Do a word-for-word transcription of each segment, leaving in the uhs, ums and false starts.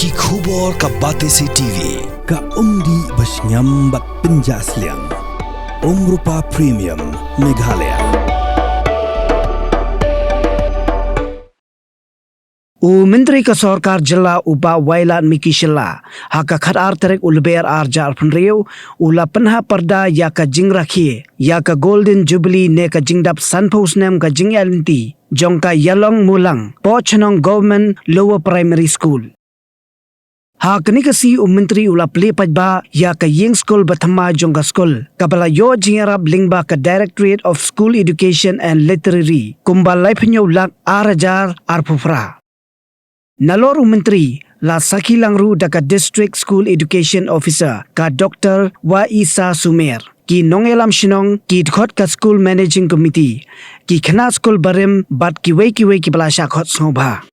Ki khubor ka Batesi T V, ka umdih ba shngiam bad pynjah sliang. Umrupa Premium, Meghalaya. U Myntri ka Sorkar Jylla u Bah Wailadmiki Shylla, ha ka khatar tarik u Lber arhajar arphew hynriew, u la pynhap pyrda ïa ka jingrakhe ïa ka Golden Jubilee ne ka jingdap sanphew snem ka jingïaid lynti jong ka Ïalong Mulang Pohchnong Government Lower Primary School. Ha kane ka sngi u Myntri u la plie paidbah ïa ka ïing skul ba thymmai jong ka skul, kaba la ïoh jingïarap lyngba ka Directorate of School Education and Literacy, kumba laiphew lak arhajar arphew phra. Nalor u Myntri, la sakhi lang ruh da ka District School Education Officer, ka Doctor Waisa Sumer, ki nongïalam shnong, ki dkhot ka School Managing Committee, ki khynnah skul barim bad kiwei kiwei kiba la shah khot sngewbha.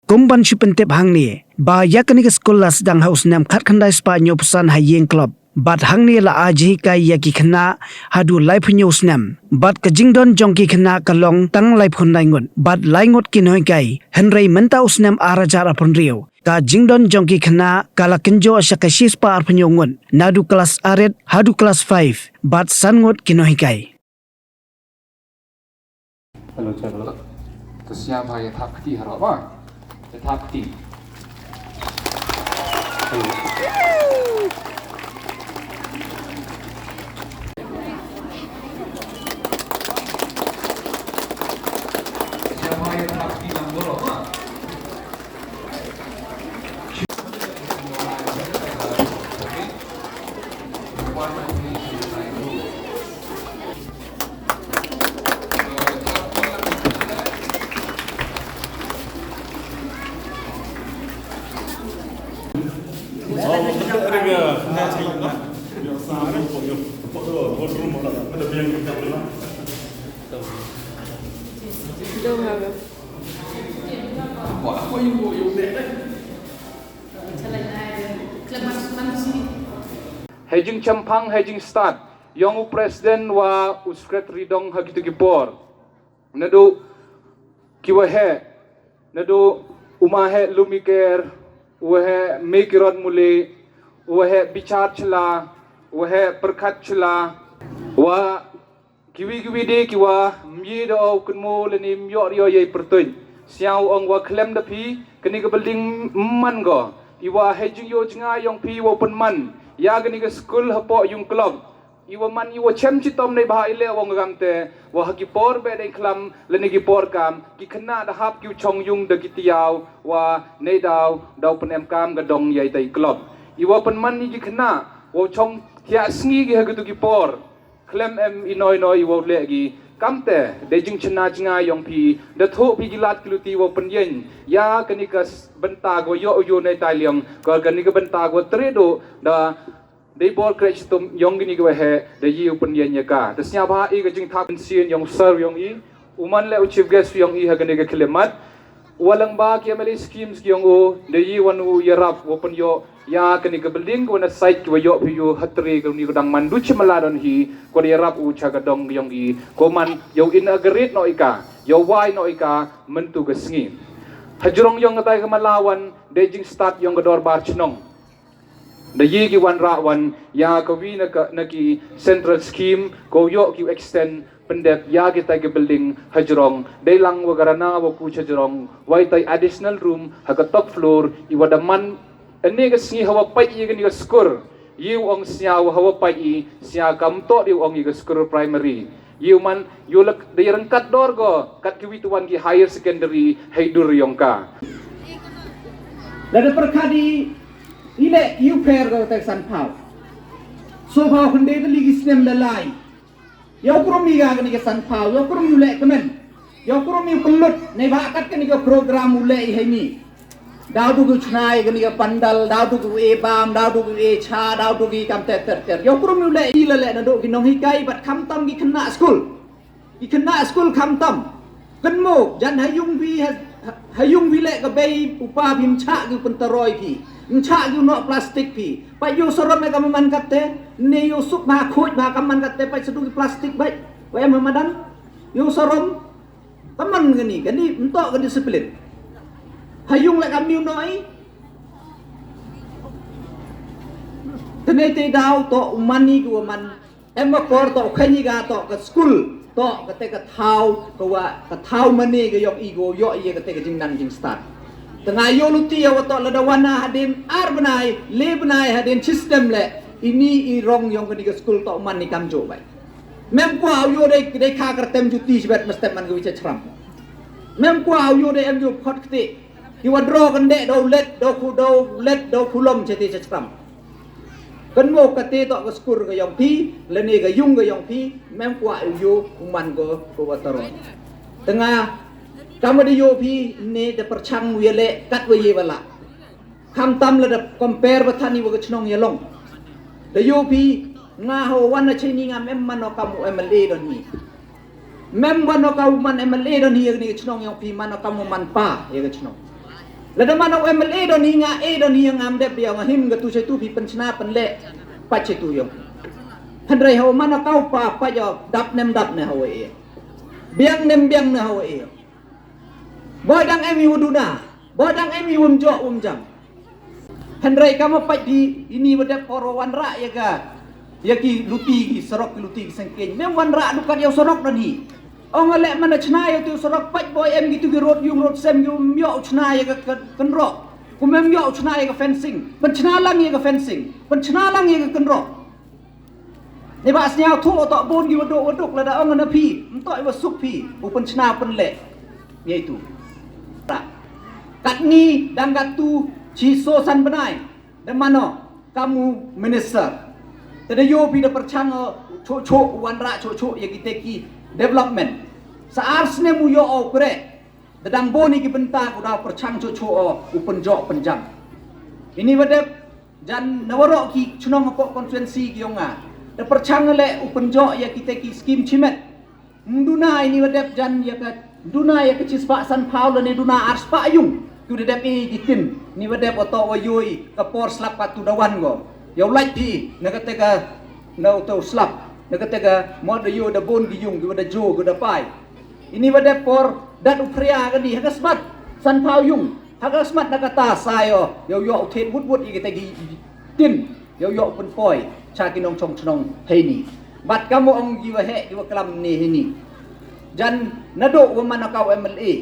Kum ban shu pyntip hangne, ba ïa kane ka skul la sdang ha u snem khatkhyndai spah hynñiewphew san ha ïing club. Bad hangne la ai jinghikai ïa ki khynnah haduh laiphew snem. Bad ka jingdon jong ki khynnah ka long tang laiphew khyndai ngut. Bad lai ngut ki nonghikai, hynrei mynta u snem arhajar arphew hynriew, ka jingdon jong ki khynnah ka la kynjoh sha ka shispah arphew hynñiew ngut. Naduh klas arit haduh klas five, bad san ngut ki nonghikai. Hello, check, hello. To sñiawbha ïa thap kti harap, ah. Ïa thap kti. Hello. Sñiawbha ïa thap kti lang bor, ah. Hei jingchemphang, hei jingstad ïong u president wa u secretary dong ha kitu ki por. Naduh ki waheh, naduh u maheh Lumiker, u waheh Mekirot Mule, u waheh Bichar Chla, u waheh Perkhat Chla, wa kiwi kiwi de ki wa mye da u kynmo lane myoh rio yei pyrtuin. Sñiaw ong wa khlem da phi, kani ka building man go. Iwa hei jingyo jngai yong phi wa pynman ïa kani ka skul hapoh yung club. Iwa man iwa chem chitom nei bha ile wa ngam te, wa ha ki por be dei khlam lane ki por kam, ki khynnah da hap ki u chong yung da ki tiaw, wa nei daw daw pynem kam ka dong yei tai club. Iwa pynman ni ki khynnah wa u chong thiah sngi ki ha kitu ki por. Khlem em i noi noi i wow leh ki. Kamte, dei jingchna jngai yong phi, da thoh phi ki lad ki luti wow pynïeng ïa kani ka bynta ko yoh u yoh nei tai liang, ko kani ka bynta ko tre do, da dei bor kreh chitom yong kini ka waheh, da yi u pynïeng ïa ka. Da sñiawbha i ka jingthap mynsiem yong sir yong i, u man leh u chief guest yong i ha kani ka khlieh mat. Wa lang ba ki M L A schemes ki yong u, da yi wan u ïarap wa pynyoh ïa kani ka building ko na site ki wa yoh phi u hatre ka ni ko dang man du chimala don hi, ko da ïarap u cha ka dong yong i, ko man yow inaugurate noh i ka, yow wai noh i ka myntu ka sngi. Hajrong yong ka tai ka mala wan, dei jingstad yong ka dorbar chnong. Da yi ki wanrah wan ïa ka wi na ka, na ki central scheme, ko yoh ki extend pyndep ïa kitai ki building hajrong, dei lang wa ka rana wa ku hajrong, wai tai additional room ha ka top floor, i wa da man ane ka sngi hawa pait i kani ka skur, i u ong sñiaw hawa pait i sñiaw kam toh i u ong i ka skur primary. I u man i u lak dei rangkat dor ko kat ki wi tu wan ki higher secondary hei dur yong ka. Lada pyrkhat i, i leh i u pher ko te sanphaw. So phaw khynde tylli ki snem da lai. Yow krum i ga kani ka sanphaw, yow krum i u leh kmen. Yow krum i u kyllut, nei ba kat kani ka program u leh i hei ni. Daw du ki u chna i kani ka pandal, daw du ki u e bam, daw du ki u e cha, daw du ki kam ter ter ter. Yow krum i u leh i la leh na du ki nonghikai bad khamtam ki khynnah skul. Ki khynnah skul khamtam. Kynmo, jan ha yung phi ha, ha yung phi leh ka bei u pa phi mchah ki u pyntaroi phi. Mchah ki u noh plastik phi. Pat yow sarom e ka man katte, ne yow suk ba khuid ba ka man katte pat sa du ki plastik bait. Wa em ha madan. Yow sarom. Ka man kani, kani mtoh ka discipline. Ha yung leh kam ni u noh i. Te ne te daw to u mane ki wa man em akor to u khein i ga to ka skul to kate ka thaw ka wa ka thaw mane ka yong i ko yoh i kate ka jingnang jingstad. Te nga yoh luti ya wa to lada wan na hadien ar bnai le bnai hadien system le ini i rong yong kani ka skul to u mane kam jo bai. Mem kwah u yoh dei dei kha kyrtem juti sibet mestem man ka wi cha chram. Mem kwah u yoh dei em yoh phot kti. Ki wa dro kan dei dau let dau khu dau let dau khu lom cheti cha chram. Kan mo kate to ka skur ka yong phi lane ka yung ka yong phi mem kwah u yoh u man ko ko wa taron. Te nga kam da yoh phi ne da perchang u ya le kat wa ye wa la. Kham tam la da compare ba thani wa ka chnong ya long. Da yoh phi nga ho wan na chini nga mem man no kam u M L A don hi. Mem wan no kam u man M L A don hi ya kani ka chnong yong phi man no kam u man pa ya ka chnong. Lada man no M L A don hi nga e don hi ya ngam dep ya nga him ga tu chai tu phi penchna penle. Pach chai tu yong. Hynrei ho man no kam u pa pa yo dap nem dap ne ho e. Biang nem biang ne ho e. Boi dang em i wa duna. Boi dang em i wam jo wam jam. Hynrei kam u pait di ini wa dep por wa wan rah ya ka ya ki luti ki sorok ki luti ki sengkeng. Mem wan rah dukat ya u sorok don hi. Ong a leh man a chna ya u ti u sorok pait boi em ki tu ki rot yung rot sem ki wam yoh u chna ya ka kan rok. Kum em yoh u chna ya ka fencing. Penchna lang ya ka fencing. Penchna lang ya ka kan rok. Ni ba sniaw thu oto bun gi waduk waduk lada ong na phi mto i wasuk phi u penchna penle. Ngai tu. Ta. Kat ni dang kat tu chi so san benai. Da mano kamu minister. Te da yo phi da perchang cho cho wan ra cho cho ya ki teki development. Sa ar snem u yo o kre. Da dang bun i ki bynta ku da perchang cho cho o u penjok penjang. Ini wadep Jan na waroh ki chnong hapoh konstituensi ki yong nga. Da pyrchang leh u pynjok ïa kita ki skim chimet. Nduna ini wadep jan ïa ka nduna ïa ka chispah sanphaw lane duna arspah yung. Ki da dep i ki tin ni wadep oto wa yoi ka por slap ka tu da wan go. Ïa u lait phi na kata ka na uto slap na kata ka mo da yoi da bun ki yung ki wada jo ki da pai. Ini wadep por dat u phria ka ni ha ka smat sanphaw yung. Ha ka smat na kata sa ïoh ïoh ïoh u thied wut wut ïa kita ki tin ïoh ïoh pynpoi cha ki nongchong chnong heini. Bad kam ong ki wa heh ki wa klam ni heini. Jan naduh wa man ka u M L A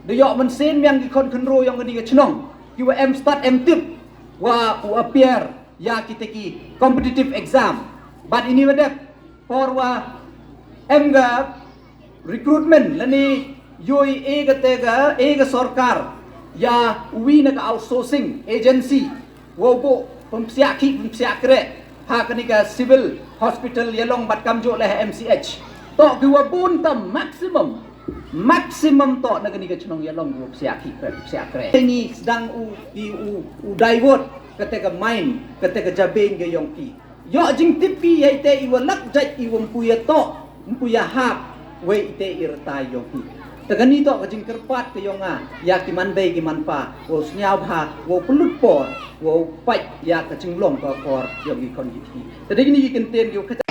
da ïoh mynsiem ïa ki khon khynro ïong ka ni ka chnong ki wa em stad em tip wa u appear ïa kita ki competitive exam. Bad ini wa dep por wa em ga recruitment lane yoi e ka te ka e ka sorkar ïa uwi na ka outsourcing agency wow buh pynpsiah ki pynpsiah kre ha kani ka civil hospital ïa long bad kam jo leh M C H. To ki wa bun tam maximum maximum to na kani ka chnong ïa long wow psiah ki kre psiah kre. Ini sedang u i u u divert kata ka mind kata ka jabeng ka yong ki. Ïoh jingtip ki ïa ite i wa lak jait i wa mpu ïa to mpu ïa hap wei ite i rta ïong ki. Te kani to ka jingkyrpad ka yong nga ïa ki man bei ki man pa wow sñiaw bha wow pynlut por wow pait ïa ka jinglong ka kor yong ki kon ki. Te dei kini ki kyntien ki wa kata.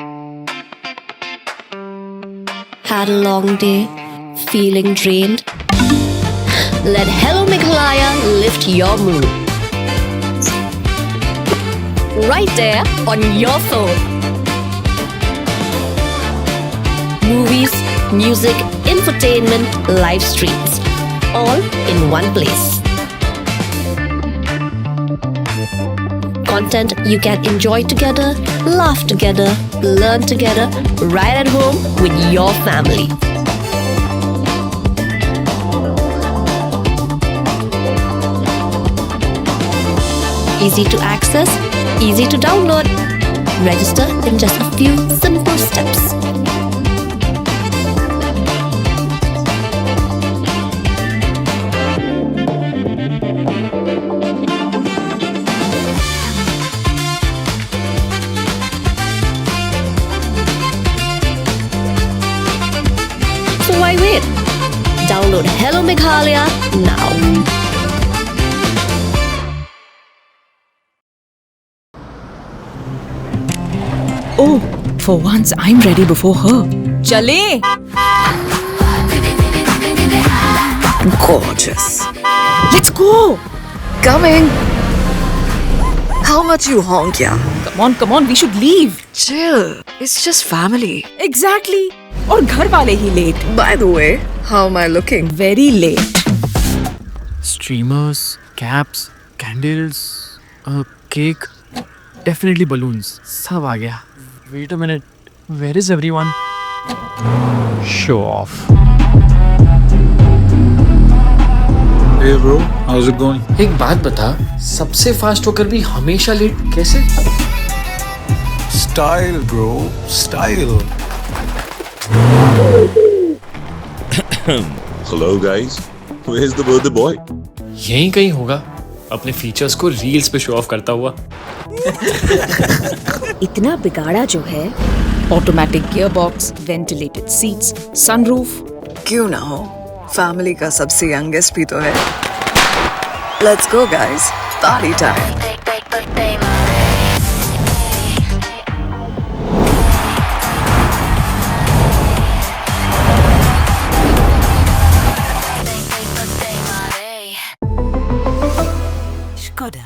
Had a long day? Feeling drained? Let Hello Meghalaya lift your mood. Right there on your phone. Movies, music, infotainment, live streams, all in one place. Content you can enjoy together, laugh together, learn together, right at home with your family. Easy to access, easy to download. Register in just a few simple steps. So why wait? Download Hello Meghalaya now. Oh, for once I'm ready before her. Chale! Gorgeous. Let's go! Coming! How much you honk, yeah? Come on, come on, we should leave. Chill. It's just family. Exactly. और घर वाले ही late. By the way, how am I looking? Very late. Streamers, caps, candles, a cake, definitely balloons. सब आ गया. Wait a minute, where is everyone? Show off. Hey bro, how's it going? एक बात बता, सबसे फास्ट होकर भी हमेशा लेट कैसे? Style, bro, style. Hello, guys. Where's the birthday boy? यहीं कहीं होगा, अपने फीचर्स को रील्स पे शो ऑफ करता हुआ. इतना बिगाड़ा जो है. Automatic gearbox, ventilated seats, sunroof. क्यों ना हो, फैमिली का सबसे यंगेस्ट भी तो है. Let's go, guys. Party time. Skoda.